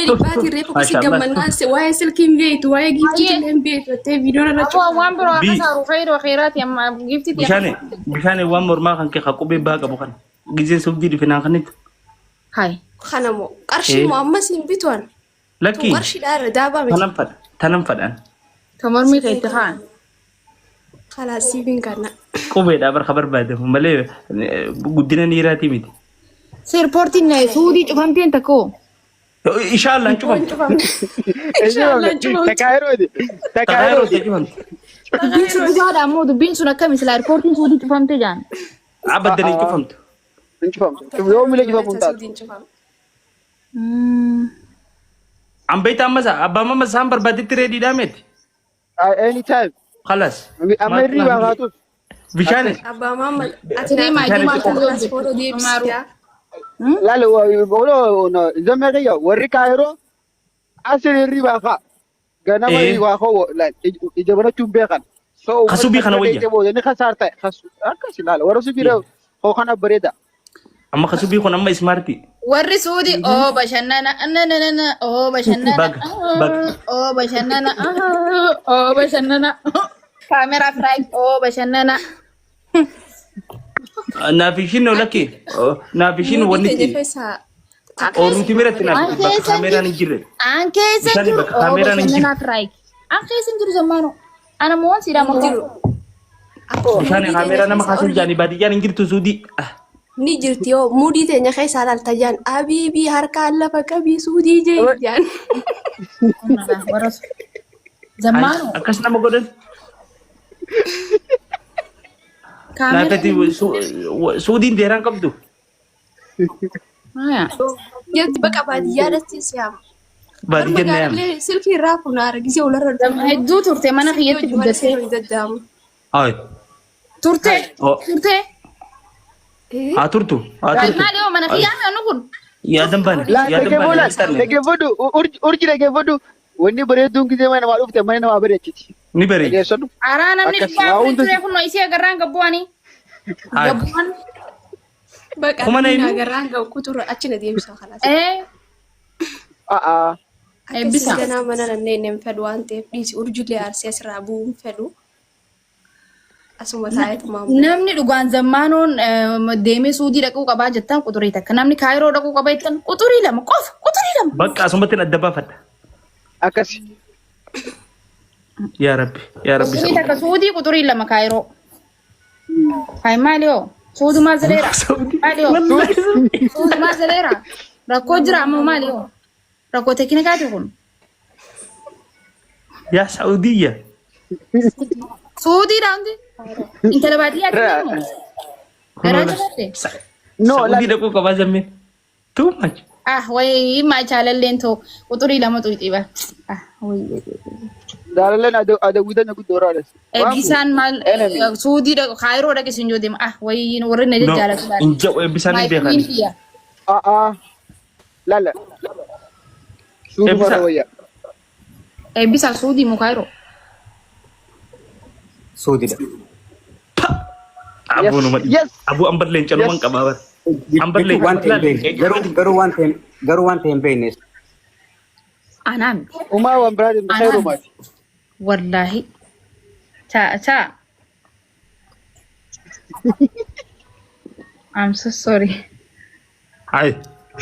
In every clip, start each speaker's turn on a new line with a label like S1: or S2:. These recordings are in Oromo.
S1: dhibbaatiin reefu kasi
S2: Maashaallah.
S1: gammannaan se waa'ee silkii hin beektu waa'ee giiftii
S3: Ayyee.
S1: illee hin beektu jettee viidiyoon irra
S3: Aboo waan biroo
S2: Bi-
S3: akka saaru khayri wa khayraati amma giiftii tiya.
S2: Bishaan bishaan waan mormaa kan kee qubee baa qabu kana. Gizeen suudii dhufe naan kanitti.
S3: Hai.
S1: Kana moo qarshii moo ammas hin bituan.
S2: Lakki
S1: Qarshiidhaa irra daabaa miti.
S2: tanan fadha tanan fadhaan.
S3: Ta mormii kee itti kaan.
S1: Kalaas siif hin kanna.
S2: Qubeedhaa barka barbaadamu malee guddina niiraatii miti.
S3: Seerpoortiin suudii cufamteen takkoo.
S2: Inshaallah hin cufamtu.
S1: Inshaallah hin cufamtu.
S4: Takaayirooti.
S2: Takaayirooti
S4: Takaayirooti.
S2: cufamtu.
S3: Dubbiin sun dhugaadha ammoo dubbiin sun akkami sila eerpoortiin suudii cufamte jaan.
S2: Abaddan hin cufamtu.
S4: Hin cufamtu. Yoo miila cufamu hin taatu.
S1: Suudiin cufamtu.
S2: An beektaa ammas abbaa mamma isaan barbaadetti reediidhaa miti.
S4: Anytime.
S2: Kalas.
S4: Amma hirriibaa kaatuuf.
S2: Bishaan
S1: Abbaa maamma ati
S3: Siree
S1: naaf
S3: maajii
S2: Bishaan
S3: maaltu yoo
S1: as footoo deebisiyaa.
S4: Laal oloo zammee kiyya warri kaayiroo asir hirriibaa kaa. Ganama
S2: Eh.
S4: waa koo ija banachuun beekan. So
S2: Ka subii kana wayya.
S4: Booda ni kasaarta. Akkas ilaala. Warra subii koo kana bareeda.
S2: Amma kasubii kun amma ismaartii.
S3: Warri suudii oo bashannana nananana oo bashannana
S2: Baga, baga.
S3: oo bashannana oo bashannana kaameraa firaayik oo bashannana.
S2: Naaf ishiin lakki naaf ishiin
S1: Muudii
S2: wanni
S1: teenya
S2: itti
S1: keessaa
S2: ooruuti biratti naaf
S3: An
S2: bakka
S3: keessa
S2: kaameeraan hin jirre.
S3: An keessa
S2: Bishaan
S3: jiru
S2: bakka
S3: oo
S2: kaameeraan hin jirre.
S3: bashannanaa firaayik. An keessa hin jiru zammaanoo. Ana moon siidhaa
S1: hin
S3: makaa.
S1: jiru.
S2: Bishaan kaameeraa nama kaasuuf jaanii baadiyyaan hin jirtu suudii.
S1: Ni jirti yoo muudii teenya keessaa laalta jaan abiibii harkaan lafa qabii suudii jee jaan.
S3: Warra zammaanoo.
S2: Akkas nama godhan.
S3: Kaameeraa.
S2: Naafati suudiin deeraan qabdu.
S3: Haya.
S1: Jirti bakka baadiyyaadhatti si'aama.
S2: Baadiyyaan na yaama.
S1: Magaalallee silkii irraa funaara gisee olarra
S3: Hedduu turte mana kiyyatti guddattee.
S1: hin daddaamu.
S2: Ay.
S3: Turte.
S2: Oh.
S3: Turte.
S2: Haa turtu. Haa turtu.
S3: Maali yoo mana kiyyaa mi'oonu kun?
S2: Yaadan baane.
S4: Laa
S2: Yaadan baane.
S4: dhaggeeffadhu
S2: Hin tarne.
S4: dhaggeeffadhu urji dhaggeeffadhu wanni bareedduun gisee mana namaa dhufte mana namaa bareechiti.
S2: Ni bareedi.
S4: Dhaggeeffadhu.
S3: Araa namni
S4: Akkas,
S3: dhibbaa
S4: waa
S3: afurii
S4: hunda
S3: ture kunoo isii agarraan gabbu'anii.
S2: Hai.
S3: Gabbu'an.
S1: Baqa
S2: Kuma na
S1: namni
S2: himu?
S1: agarraan ga'u kuturra achi na deemsa kalaas.
S3: Ee.
S4: A'aa.
S1: Akkasii
S3: Eebbisa.
S1: ganaa mana nanneen hin fedhu waan ta'eef dhiisi urjillee aarsee asirraa bu'uu hin fedhu. Asuma taa'eetumaan bu'a.
S3: Namni dhugaan zammaanoon deemee suudii dhaquu qabaa jettan quxurii takka. Namni kaayiroo dhaquu qaba jettan quxurii lama qofa quxurii lama.
S2: Bakka asumatti adda baafadha.
S4: Akkasi.
S2: Yaa Rabbi. Yaa Rabbi.
S3: Quxurii takka suudii quxurii lama kaayiroo. Hayi maali hoo? Suudumaa zaleera. Maali hoo? Suudumaa zaleera. Rakkoo jira ammoo maali hoo? Rakkoo teeknikaati kun.
S2: Yaa Saudiyya.
S3: Suudiidha hundi. Intala baadiyyaatti immoo. Garaa jabaate.
S4: No,
S2: Saudii dhaquu qabaa zammeen. Too much.
S3: Ah wayii maa jaalalleen too quxurii lama xuuxii ba. Ah wayii.
S4: Jaalalleen adawwiitan guddoo raales.
S3: Eebbisaan maal
S4: Enemy.
S3: suudii dhaqu kaayiroo dhaqe sin yoo deema ah wayii warri na
S2: No,
S3: jajjaalatu laata.
S2: hin jedhu eebbisaan hin beekan.
S3: Kiyya.
S4: A'aa. Lala. Suuduma
S2: Eebbisa.
S4: irra wayya.
S3: Eebbisaa suudii moo kaayiroo?
S5: Suudiidha.
S2: Aboo nama dhibu.
S4: Yes.
S2: Aboo amballee hin caluman
S4: Yes.
S2: qabaa bara. Amballee
S5: Jechuun waan ta'e hin beekne. Garuu garuu waan ta'e garuu waan ta'e hin beekne.
S3: Anaa miti.
S4: Umaa waan biraatiin
S3: Anaa
S4: khayrumaati.
S3: miti. Wallaahi. Taa taa. I'm so sorry.
S2: Hai.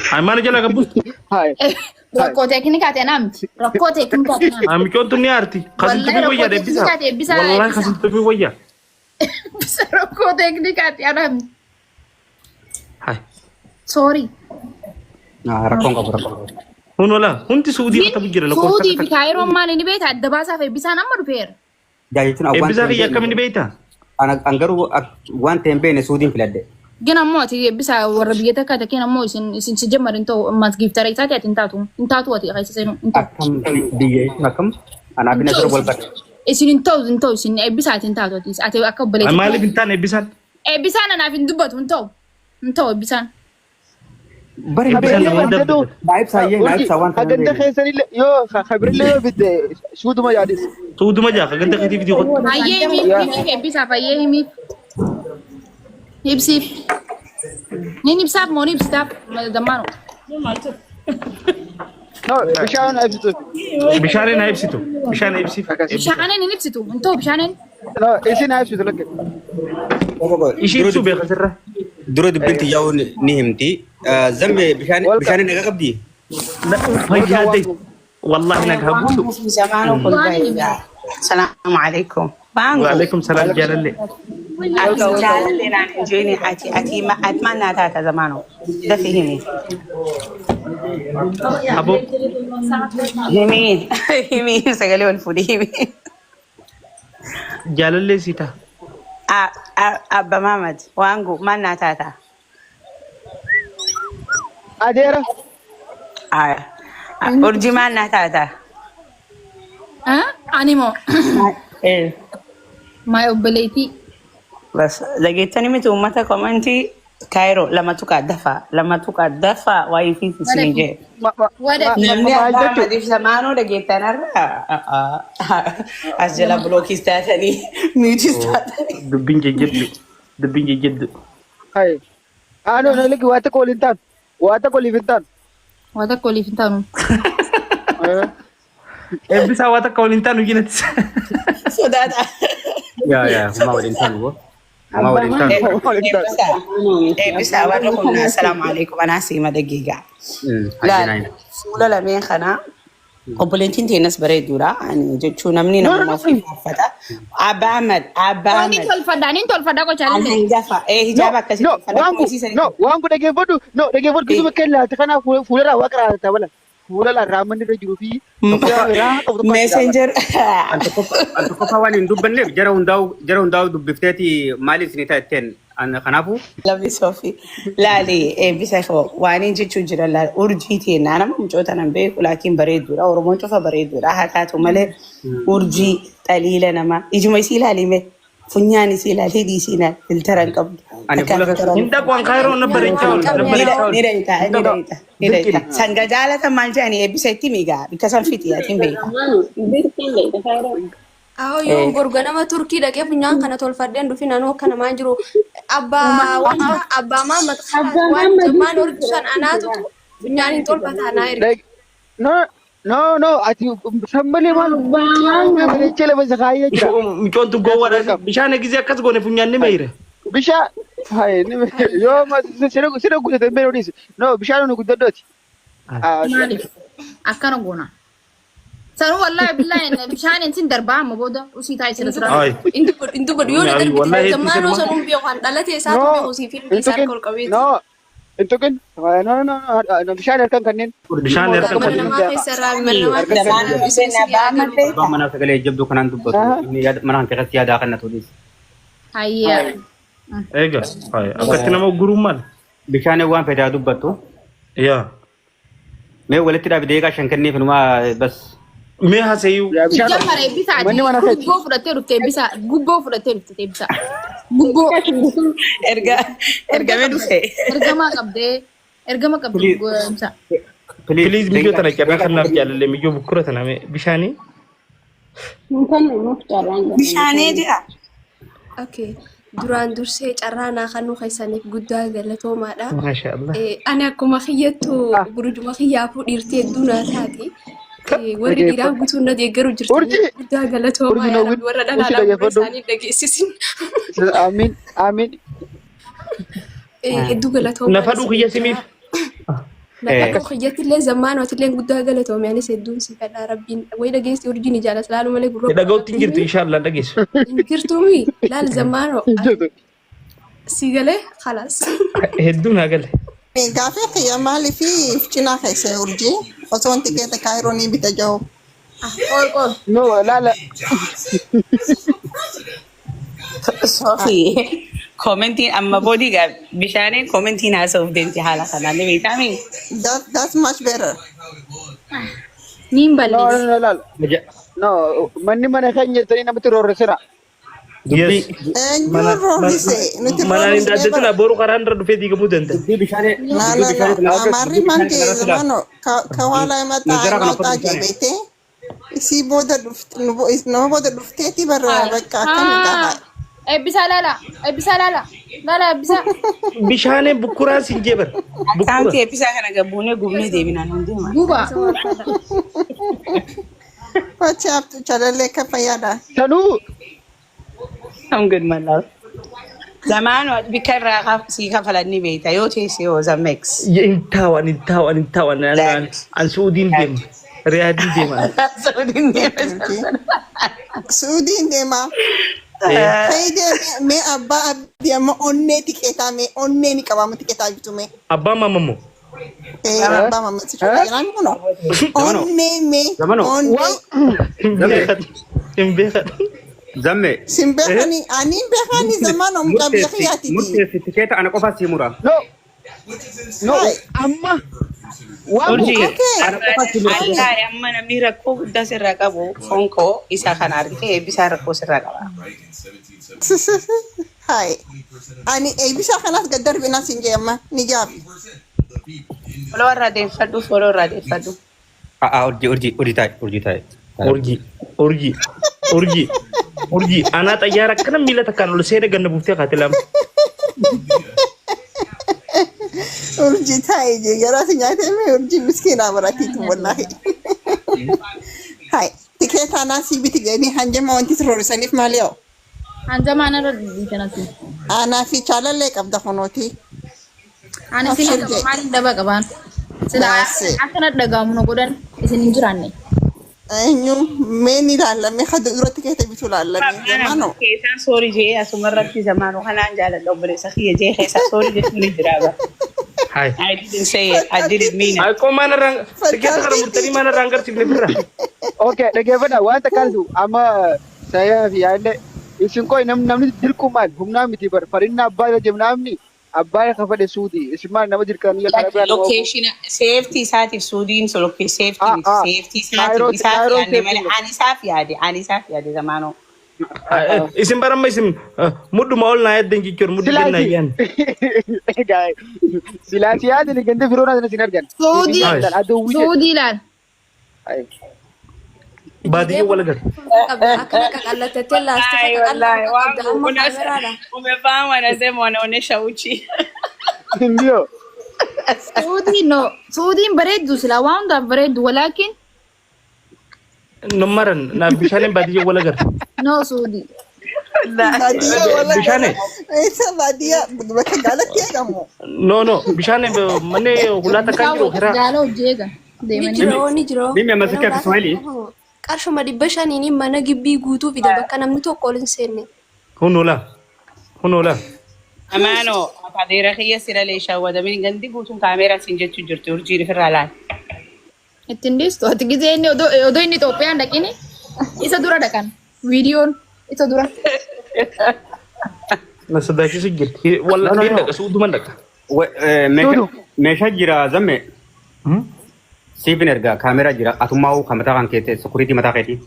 S2: Hai mana jala qabbu?
S4: Hai.
S3: Rakkoo teeknikaati anaa miti. Rakkoo teeknikaati anaa miti.
S2: Haa micoon tun ni aarti.
S3: Wallahi
S2: Kasintufi
S3: rakkoo
S2: wayya deebisaa.
S3: teeknikaati eebbisaa
S2: Wallahi
S3: eebbisaa.
S2: kasintufi wayya.
S3: Eebbisa rakkoo teeknikaati anaa miti.
S2: Hai.
S3: Sorry.
S5: Rakkoon qabu rakkoon qabu.
S2: Hun ola hundi suudii katabu jira lakkoofsa
S3: Suudii fi
S2: takka.
S3: kaayiroon maali ni beekta adda baasaaf eebbisaan amma dhufeera.
S5: Yaa jechuun waan
S2: Eebbisaa
S5: ta'e
S2: kiyya
S5: hin
S2: akkamiin
S5: beekne.
S2: beekta?
S5: An garuu waan ta'e hin beekne suudiin filadhe.
S3: Gin ammoo ati eebbisaa warra biyya takka takkeen ammoo isin isin si jammar hin ta'u ammas giiftara isaati ati hin taatu hin taatu ati keessa seenu hin ta'u.
S5: Akkam biyya jechuun akkam anaaf
S3: Hin
S5: inni
S3: ta'u
S5: asirra wal
S3: isin
S5: barre.
S3: isin hin ta'u hin ta'u isin eebbisaa ati hin taatu ati ati akka obboleetti
S2: Maaliif hin taane eebbisaan?
S3: eebbisaan anaaf hin dubbatu hin ta'u hin ta'u eebbisaan.
S5: Bari
S2: Eebbisaan nama hunda
S4: Jedhu
S5: naa ibsaa iyyee naa ibsaa waan ta'e hin
S4: haganda
S5: beekne.
S4: keessanillee yoo kabirillee yoo fidde suuduma yaadis.
S2: Suuduma jaa ganda keetii fidii kottu.
S3: Hayyee himiif himiif eebbisaaf hayyee himiif ibsiif. Nin ibsaaf moo ni ibsitaaf dammaanu.
S4: No, bishaan haa ibsitu.
S2: Bishaaniin haa ibsitu. Bishaan ibsiif.
S3: Bishaaniin hin ibsitu. Hin ta'u bishaaniin.
S4: No, isin haa ibsitu lakke.
S2: Ishii ibsuu beeka sirra.
S5: Dura dubbiin xiyyaa'uu ni himti. Zambe bishaan bishaan nagaa qabdi.
S2: Fayyaa ta'e. Wallahi nagaa guutu.
S6: في زمانه كل السلام عليكم بانجو.
S2: Waalaikum salaam jaalallee.
S6: جالل أنا جيني أتي أتي ما أتمنى تاتا زمانه ده فهمي.
S2: Aboo.
S6: همين همين سجلي والفولي همين.
S2: Jaalallee sii ta'a.
S6: أبا محمد وانجو ما ناتاتا.
S4: Adeera.
S6: آه أرجي ما ناتاتا.
S3: Ani moo
S6: إيه.
S3: maa obboleettii.
S6: بس لقيتني متى أمتا كومنتي كايرو لما تقع دفع لما تقع دفع واي في سنجي.
S3: Wada.
S6: Namni
S4: Maal
S6: abbaa
S4: jechuudha?
S6: Ahmadiif zamaanuu dhageettanarra as jala bilookiis taatanii miitis taatanii.
S2: Dubbiin jejjeddu. Dubbiin jejjeddu.
S4: Hai. Ah, no, no, lakki waa takka waliin taanu. Waa takka waliif hin taanu.
S3: Waa takka waliif hin taanu.
S2: Eebbisaa waa takka waliin taanu jinatti.
S6: Sodaata.
S5: Yaa yaa homaa waliin taanu boo. Homaa waliin taanu.
S6: Eebbisaa warra humnaa assalaamu alaikum anaa siima dhageegaa. Laal fuula lameen kana obboleettiin teenas bareeduudha. Ani jechuun namni namuma ofii uffata. Abbaa Ahmad Abbaa
S3: Ani
S6: Ahmad.
S3: tolfadha ani tolfadha qocaallee.
S6: Hangafa hijaaba akkasii
S4: No,
S6: uffata
S4: waan
S6: kuusiisanii.
S4: no, waan kun dhaggeeffadhu. No, dhaggeeffadhu gisuma kee laalte kanaaf fuularraa waa qaraata bala. Fuula raamanni irra jiruu fi raa qabu tokko.
S6: Messenger.
S5: An tokkoffaa waan hin dubbanneef jara hundaa'u dubbifteeti maaliif isin ta'a jetteen kanaafuu.
S6: Love Sophie. Laali eebbisa koo waan hin jechuun jira laali urjii teennaa nama mucoota nan beeku laakiin bareedduudha. Oromoon cufa bareedduudha haa taatu malee urjii xaliila namaa ijuma isii ilaalime funyaan isii ilaali hidhii isii ilaali filtera hin qabdu.
S5: Ani
S6: Akka
S5: fuula
S6: filtera
S2: Hin dhaqu an kaayiroo na bareechaa oolu. Na bareechaa
S6: ni
S2: oolu.
S6: dhayita ni dhayita ni dhayita. Sanga jaalatan maal jedhanii eebbisa itti miigaa bikka san fixi ati hin beeka.
S1: Aho yoo gorga nama Turkii dhaqee funyaan kana tolfadheen dhufin anoo akkana maan jiru. Abbaa wanta abbaa Maamad waan jammaan horgisan anaatu funyaan hin tolfata anaa erga.
S4: No, no, no, ati sammalee maal bareechee lafa isa kaayee jira.
S2: Micoon gowwaadha. Bishaan gisee akkas goone funyaan ni meeyre.
S4: Bishaan hai yoo sira guddate hin beeknu dhiisi. No, bishaan nu guddaddooti.
S3: Maaliif akkana goona? Sanuu wallaahi billaahi bishaan intin darbaa amma booda usii taa'e sira sira.
S2: Ay.
S1: Intu godhu yoo na darbite
S2: Wallahi
S1: zammaan osoo nun beeku an dhalate isaatu beeku siif hin isaa harka ol qabeeti.
S4: No, hin tuqin. No, no, no, bishaan harkan kanneen.
S2: Bishaan harkan
S1: Mana
S2: kanneen.
S1: namaa keessa irraa mana namaa keessa
S6: Zamaan
S1: irraa
S6: Hussein Abbaa Ahmad beektaa?
S5: Abbaan manaa sagalee jabduu kanaan dubbatu. Inni yaada mana kan keessatti yaadaa kan na tulis.
S3: Hayyaa.
S2: Eega. Akkatti nama guruun maal?
S5: Bishaan waan fedhaa dubbattu.
S2: Yaa.
S5: Mee walitti dhaabi deeqaa shan kenneef numaa bas.
S2: Mee haasa'uu.
S3: Jammara eebbisaati.
S4: Manni mana keeti.
S3: Gubboo fudhattee dhufte eebbisaa. Gubboo fudhattee dhufte eebbisaa. Gubboo.
S6: Erga ergamee dhufe.
S3: Ergamaa qabdee. Ergama qabdee eebbisaa.
S2: Please miyyoo tana carraa kanaaf jaalallee miyyoo bukkura tana mee bishaanii.
S6: Bishaanee jira.
S1: Okay. Duraan dursee carraa naa kennuu keessaniif guddaa galatoomaadha.
S2: Maasha Allah.
S1: Ani akkuma kiyyattu burujuma kiyyaafuu dhiirtii hedduu naa taati. Warri dhiiraa guutuun na deeggaru jirtanii
S4: Urjii!
S1: guddaa galatoomaa
S4: Urjii
S1: yaa
S4: na
S1: Rabbi warra
S4: urjii
S1: dhalaadhaan gurra
S4: dhaggeeffadhu.
S1: isaanii dhageessisin.
S4: Amiin, amiin.
S1: Hedduu galatoomaa.
S2: Nafa dhuu kiyya simiif.
S1: Nafa kiyyatti illee zammaanootti guddaa galatoome anis hedduun si fedha Rabbiin wayi dhageessi urjiin ijaalas laalu malee gurra.
S2: Dhaga'utti hin jirtu inshallah dhageessu.
S1: Hin jirtuumi laal zammaanoo si galee khalaas.
S2: Hedduu naa gale.
S7: Gaafii kiyya maaliif cinaa keessa urjii osoo wanti keessa kaayiroo ni bita jiru.
S3: Qoy qoy.
S4: No, laala.
S6: Sophie, commentiin amma boodii gaa bishaaniin commentiin haasa'uuf deemti haala kanaan ni beektaami.
S7: That's much better.
S3: Niin
S4: No,
S3: balleessa.
S4: no, no, laala. No, manni mana keenya jettanii namatti roorrisina.
S2: Yes.
S7: Eenyuun roorrise? Nuti
S2: Manaan hin
S7: roorrisnee
S2: dhaaddatina
S7: bara.
S2: boru karaan irra dhufee diigamuu danda'a.
S5: Dubbii bishaanii
S7: No,
S5: dubbii
S7: no,
S5: bishaanii
S7: no. Amaarri maal jee zamano ከኋላ የመጣ
S5: Nagara kana
S7: አይናውጣ jee beekte isii booda dhufte nama booda dhufteeti bara bakka akkami ta'a.
S3: Eebbisaa laala. Eebbisaa laala. Laala eebbisaa.
S2: Bishaaneen bukkuraa siin jee bar. Bukkura.
S6: Akkaawuntii eebbisaa kana gabbuunee gubnee deebinaan hin deema.
S3: Guba.
S7: Wachi haftu chalallee kan fayyaadha.
S4: Sanuu
S6: I'm good, my love. Zamaan bikka irraa sii kafalan ni beekta yoo teesse yoo zammex.
S2: Hin taa'u ani hin taa'u ani hin taa'u ani ani ani Suudiin deema. Riyaadiin deema.
S6: Suudiin deema.
S7: Suudiin deema. Fayyadee mee abbaa abdii amma onnee xiqqeetaa mee onnee ni qabaama xiqqeetaa bitu mee.
S2: Abbaa maammoo.
S7: Eh, abbaa mamma si jedhaan kuno. Onnee mee
S5: Zamano.
S7: onnee
S2: Hin beekan. Hin beekan.
S5: Zamme.
S7: sin beekani ani hin beekani zamano mucaa biyya
S5: Murteessi
S7: kiyyaatiti.
S5: murteessi tikeeta ana qofa sii mura.
S4: no no amma waan
S6: Urjii.
S7: Okay.
S5: Ana qofa sii mura.
S6: Wallaahi amma namni rakkoo guddaa sirraa qabu fonkoo isa kana argite eebbisaa rakkoo sirraa qaba.
S7: Hai. Ani eebbisaa kanaas gad darbinaa sin jee amma ni jaabi.
S6: Foloo irraa deeffadhu foloo irraa deeffadhu.
S5: Aa urjii urjii urjii taa'e urjii taa'e.
S2: Urjii. Urjii. Urjii. Urjii. Anaa xayyaara akkana miila takkaan ol seene ganna buuftee kaate lama.
S7: Urjii taa'ee jee garaa si nyaatee mee urjii miskiinaa baratiitu wallaahi. Hai. Tikeeta anaa sii biti jedhanii hanjama wanti siroorisaniif maali yoo?
S3: Hanjamaa narra dhiitanatti.
S7: Anaa fi jaalallee qabda kunooti.
S3: Ani isin qaba maaliin daba qabaan? Sila
S7: Baase.
S3: akkana dhagaamu na godhan isin hin jiraanne.
S7: Eenyu mee ni ilaallamee hada dura tikeeta bitu ilaallamee zamaanoo.
S6: Keessaan soorii jee asuma irratti zamaanoo kanaan jaaladha obboleessa kiyya jee keessaa soorii jechuun ni jira bara.
S2: Hai.
S6: I didn't say it. I didn't mean it.
S2: Ay koo maal irraan tikeeta kana murtanii maal irraan garsiifne birra.
S4: Okay, dhaggeeffadha waan takkaatu amma sayaa fi yaallee isin qoy namni dirqu maal humnaa miti bar farinna abbaa irra deemu namni abbaa irra kafadhe suuti isin maal nama dirqanii karaa biraa nama oofu.
S6: Location safety isaatiif suudiin safety
S4: Ah,
S6: miti
S4: ah.
S6: safety isaatiif
S4: Kaayiroo
S6: isaaf
S4: Kaayiroo
S6: yaadne malee
S4: safety.
S6: ani isaaf yaade ani isaaf yaade zamaanoo.
S2: Isin baramma isin mudduma ol naa yaddan jechuun muddu kenna ayyaan.
S4: Silaasi yaadni ganda firoo naa isin argan.
S3: Suudii.
S4: Aduwwi
S3: Suudii laal.
S2: Baadiyyee wal agarra.
S1: Akkana qaqallatettee laastika
S6: Wallahi
S1: qaqallaa
S6: wallahi
S1: qabda
S6: wangu
S1: amma
S6: kuna
S1: kaameraadha.
S6: umefahamu wanasema wanaonesha uchi.
S4: Ndio.
S3: Suudii no. Suudiin bareeddu sila waan hundaaf bareeddu walaakin
S2: Nommaran naaf bishaaniin baadiyyee wal agarra.
S3: no suudii.
S7: Baadiyyaa wala
S2: Bishaane.
S7: Eessa baadiyyaa bakka gaalatti eegamu.
S2: No no bishaan manni hulaa takkaan jiru hiraa.
S3: Gaala hojii eegan
S1: Ni
S3: deemanii.
S1: jira ni jira.
S5: Mimi amma sikia Kiswahili.
S1: Qarshuma 500n mana gibbii guutuu fida bakka namni tokko ol hin seenne.
S2: Hunola. Hunola.
S6: Amaano adeera kiyya sira leeshaa wadamin gandi guutuun kaameeraa siin jechuu jirti urjiin ofirraa laal.
S3: Ittiin dhiistu ati gizee inni odoo odoo inni Itoophiyaan dhaqini isa dura dhaqan viidiyoon isa dura.
S2: Na sodaachisu jirti. Walla
S5: No, no,
S2: niin
S5: no.
S2: dhaqa suuduman dhaqa.
S4: Suudu.
S5: Meeshaa jira zamme siifin ergaa kaameeraa jira atummaa kan mataa kan keete security mataa keetii.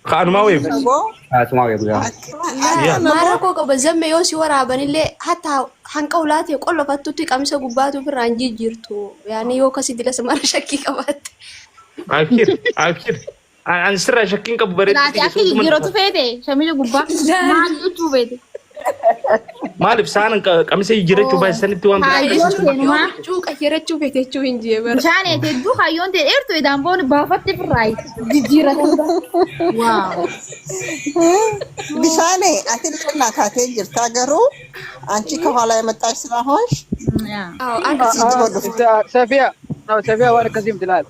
S2: Ka'anumaa weebu.
S7: Aboo
S5: Asumaa weebu yaa.
S7: akkana
S1: Maal rakkoo qaba zamme yoo si waraabanillee hatta hanqa ulaatee qollofattutti qamisa gubbaatu ofirraan jijjiirtu. Yaani yoo akkasii dila mara shakkii qabaatte.
S2: Abshir. Abshir. An sirraa shakkiin qabu
S3: Laati
S2: bareedu.
S3: akka jijjiiratu feete shamija gubbaa maal jechuu feete.
S2: Maaliif saan qamisa jijjiirachuu baay'isanitti waan biraa.
S3: Kaayyoon
S1: Yoo
S3: seenumaa
S1: huccuu qayyarachuu feete jechuu hin jee bara.
S3: bishaan eete hedduu kaayyoon ta'e dheertu edaan booni baafatti firraa jijjiiratu. Waaw.
S7: Bishaane ati illee taatee jirta garuu አንቺ ከኋላ የመጣሽ ስለሆንሽ
S1: Awo akka
S7: እዚህ ድሮ dhufte.
S4: Safiya. No, Safiya waan akkasii miti laal.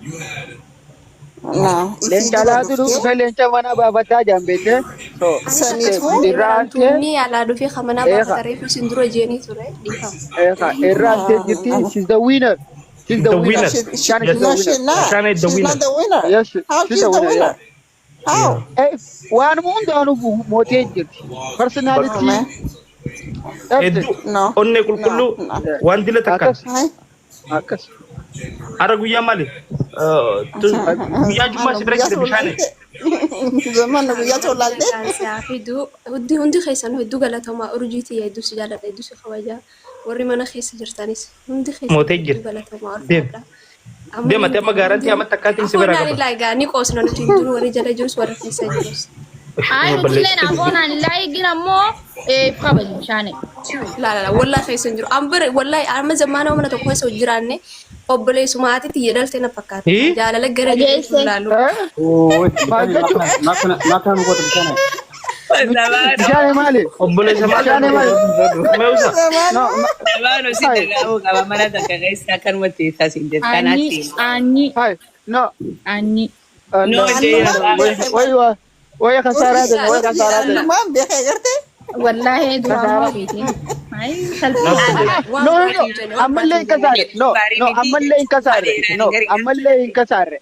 S7: No, isii
S4: Leenca
S7: dura
S4: laatu
S7: dhuftee
S4: dhufe leenca mana baafataa jaan beekte. So,
S7: saniifuu
S4: irraa antee
S1: Inni alaa dhufee kamanaa
S4: Eeqa.
S1: baafata reefu isin dura jeenii ture dhiifama.
S4: eeqa irraa antee jirti. She's the winner. She's the
S2: The
S4: winner.
S2: winner.
S4: Shana
S2: Yes.
S4: is the
S7: No,
S4: winner.
S7: she's not.
S2: Bishaan is the
S7: She's
S2: winner.
S7: not the winner.
S4: Yes,
S7: How
S4: she's
S7: she's
S4: the
S7: the
S4: winner.
S7: winner?
S4: Yeah.
S7: How?
S4: Eh, waanuma hundaanuu mootee jirti. Personality.
S2: Hedduu
S7: No.
S2: onnee qulqulluu
S7: No, no.
S2: waan dila takkaan.
S4: Akkas.
S7: Hai.
S4: Akkas.
S2: Ara guyyaa maali? Guyyaa jummaa si bira jira bishaane.
S7: Zaman guyyaa tolaalte.
S1: Fiduu hundi hundi keessan hedduu galatamaa urjiitii hedduu si jaalladha hedduu si kabajaa warri mana keessa jirtanis hundi keessan
S2: Mootee
S1: hedduu
S2: jirti.
S1: galatamaa
S2: Deem.
S1: ulfaadha.
S2: Deem ati amma gaarantii amma takkaatiin si bira
S1: Afaan
S2: qaba.
S1: ilaa egaa ni qoosna nuti hundinuu warri jala jirus warri keessa jirus.
S3: Ay nutillee naaf oonaan illaahi gin ammoo kabaji bishaane.
S1: La la la wallahi keessa hin jiru. An bira wallahi amma zammaana mana tokko keessa jiraanne obboleessuma haatitti jedhalte na fakkaata.
S2: Hii?
S1: Jaalala gara
S3: Dhageesse.
S1: jedhu laalu.
S4: Maal jechuudha?
S5: Maakana goota bishaan.
S4: Bishaan maali?
S2: Obboleessa maal
S4: Bishaan maali?
S2: Meewsa.
S4: No,
S6: Zamaan si dhaga'uu qaba mana takka keessa akkanumatti taasisan jettu
S3: Anyi
S6: kanaatti.
S3: anyi
S4: Hai, no.
S3: anyi.
S6: No,
S4: Way way khasaaraa ta'e, way khasaaraa ta'e.
S7: Annumaan beekee gartee?
S3: Wallaahi duraan moo beekee. Ay salphii.
S4: No, no, no. Ammallee hin kasaarre. No, no, ammallee hin kasaarre. No, ammallee hin kasaarre.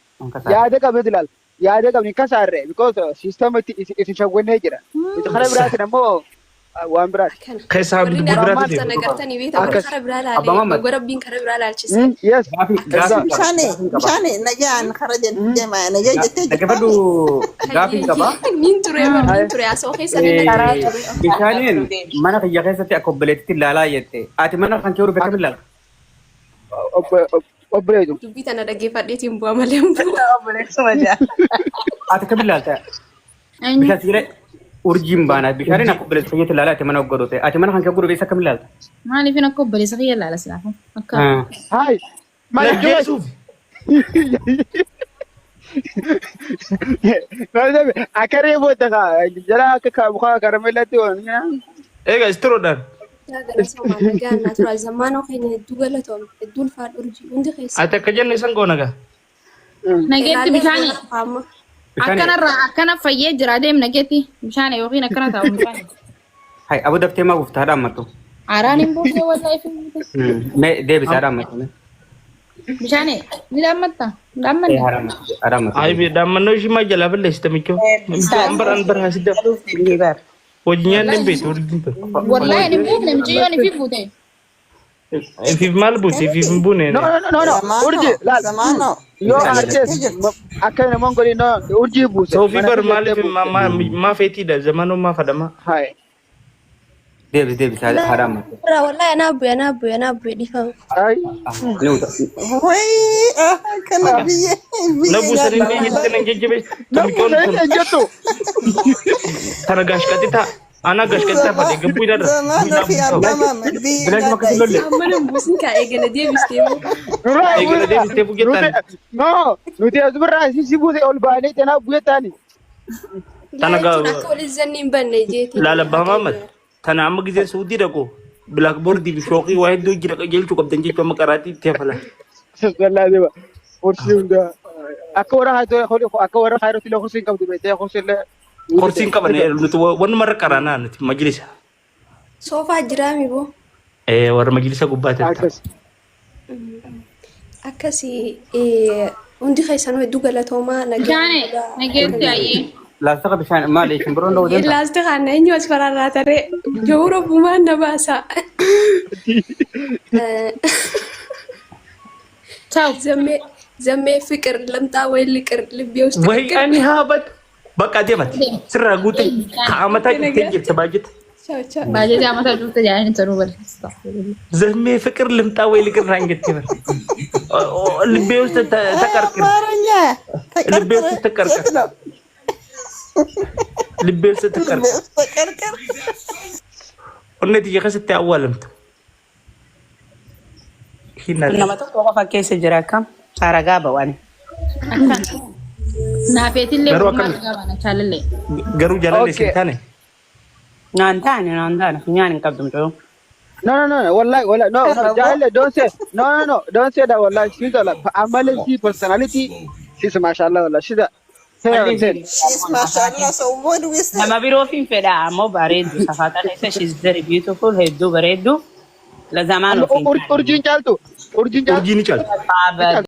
S4: Yaada qabdu ilaal. Yaada qabdu hin kasaarre. Because system itti isin shawwannee jira. Itti karaa biraatiin ammoo waan biraati.
S2: Keessaa
S1: Warri
S2: biraatu
S1: sana
S2: deema.
S1: gartanii beektaa warri
S4: Akkas.
S1: kara biraa
S5: Abbaa
S1: laalee
S5: Maamad.
S1: dhuga rabbiin kara biraa laalchise.
S4: Yes.
S5: Gaafii
S7: Bishaane bishaane nagaan kara deemaa nagaa jettee
S5: Dhaggeeffadhu gaafii qaba.
S1: Niin ture bar niin ture asoo keessa niin ture ture.
S5: Bishaaniin mana kiyya keessatti akka obboleettitti ilaalaa jette. Ati mana kan kee dhufe akkamiin ilaala?
S4: Obboleetu.
S1: Dubbii tana dhaggeeffadheetiin bu'a malee hin bu'u.
S6: Obboleessuma jaa.
S5: Ati akkamiin ilaalta?
S3: Anyi.
S5: Bishaan sigira urjiin baana. Bishaaniin akka obboleessa kiyyaatti ilaalaa ati mana godhute. Ati mana kan kee godhu keessa akkamiin ilaalta?
S3: Maaliifin akka obboleessa kiyya laala silaafu? Akka
S4: Hai. Maal jechuudha?
S2: Najjeesuuf.
S4: Akka reefu jala akka muka karameellatti waan.
S2: Egaa istiroodhaan.
S1: Galatoomaa nagaan naa tura zammaanoo keenya hedduu galatoome hedduu ulfaadhu urjii hundi keessa.
S2: Ati akka jenne isan goona gaa.
S3: nageetti bishaani.
S1: Amma
S3: Akkanarraa akkana fayyee jira deem nageetti bishaane yookiin akkana taa'u bishaane.
S5: Hai abu daftee maa buufta haadha ammattu.
S3: Araan hin buufne wallaahi fi buufne.
S5: Mee deebisi haadha ammattu.
S3: Bishaane ni dhaammatta dhaammanne.
S5: Haadha ammattu. Haadha ammattu.
S2: Ay daammannoo ishii maa jalaa balleessite michoo. An bar hasidda. Hojii nyaanni hin beektu urjiin tun.
S3: Wallaahi hin buufne mucayyoon fi buute.
S2: Ifiif maal buute ifiif hin buune.
S4: No, no, no, no. Urji, laal.
S7: Zamaanoo.
S4: Yoo artees akka namoonni godhin no, urjii buuse.
S2: Soofii bar maaliif maa feetiidha zamanoo maa fadhamaa.
S4: Hai.
S5: Deebisi deebisi haadha ammattu.
S1: Irraa wallahi anaa bu'e anaa bu'e anaa bu'e dhiifama.
S4: Hai.
S5: Ni uta.
S7: Wayii kana biyya
S2: Na
S7: biyya
S2: buusan
S7: nyaata
S2: inni jettee nan jajjabeessu.
S4: Na
S2: Michoon
S4: buuse
S2: tun
S4: hin jettu.
S2: tana gaashqaxitaa. Anaa gaashqaxitaa fadhe gabbuu ilaala.
S7: Zamaanoo fi abbaa Maamad biyya
S5: Bilaash
S7: nyaata
S5: makka lolle.
S1: Amma nan buusin kaa eegala deebistee moo.
S4: Nurraa
S2: Eegala
S4: buuse.
S2: deebistee bugettaan.
S4: No, nuti as birraa si buuse ol baanee tanaa bu'ee taani.
S2: Tana
S1: Laa jechuun akka waliin zanni hin banne jeetii.
S2: Laala Abbaa Maamad. Tana amma gisee Suudii dhaqu bilaakboordii fi shooqii waa hedduu jira qajeelchuu qabdan jechuun amma qaraatii itti hafala.
S4: Wallaahi deema. Kursii hundaa. Akka warra haayiroo akka warra haayirootti illee kursii hin qabdu beektee kursii illee.
S2: Korsiin qaban nuti wanuma irra qaraanaa nuti majlisa.
S1: Soofaa jiraami boo.
S2: Warra majlisa gubbaa ta'e.
S4: Akkas.
S1: Akkasii hundi keessanuu hedduu galatoomaa
S3: Bishaane nageetti ayyee.
S5: Laastaka bishaan maali shimbiroon dha'uu deemta?
S1: Laasti kana eenyu as faraarraa taree jawura bumaan na baasa.
S3: Ciao.
S1: ዘሜ ዘሜ ፍቅር ለምጣ ወይ ልቅር ልቤ ውስጥ
S2: Wayi
S1: ፍቅር
S2: ani haabat bakka adeemati sirraa guute kaa'amataa jettee jirta baajata.
S1: ቻው ቻው።
S3: Baajata amataa cuufte jedhanii sanuu barreessa.
S2: ዘሜ ፍቅር ልምጣ ወይ ልቅር naan jettee bara. ልቤ ውስጥ ተቀርቅር
S7: አማርኛ
S2: ልቤ ውስጥ ተቀርቅር
S7: የት ነው?
S2: ልቤ ውስጥ
S7: ልቤ
S2: ተቀርቅር
S7: ውስጥ ተቀርቅር።
S2: onnee tiyya keessatti awwaalamta.
S6: Nama tokko qofa keessa jira akkam haragaa ba'an.
S3: Naafeetillee
S2: Garuu
S3: ogummaa
S2: akkami?
S3: qabaana chaalallee.
S2: Garuu jaalalli
S4: Okay.
S2: isin taane
S6: Naan taane naan taane funyaan hin qabdu mucayoo.
S4: No, no, no, no. Wallahi, wallahi, no, no. Jahil, don't say, no, no, no, don't say that. Wallahi, she's a like, Amal, she personality, she's mashallah, wallahi, she's a 10 out of 10.
S7: She's mashallah. So what do we say?
S6: Nama biroof hin fedha ammoo bareeddu safaata keessa she is very beautiful hedduu bareeddu. La zamaan of hin
S4: Urjiin caaltu, urjiin caaltu.
S2: urjii ni caalti.
S6: taane.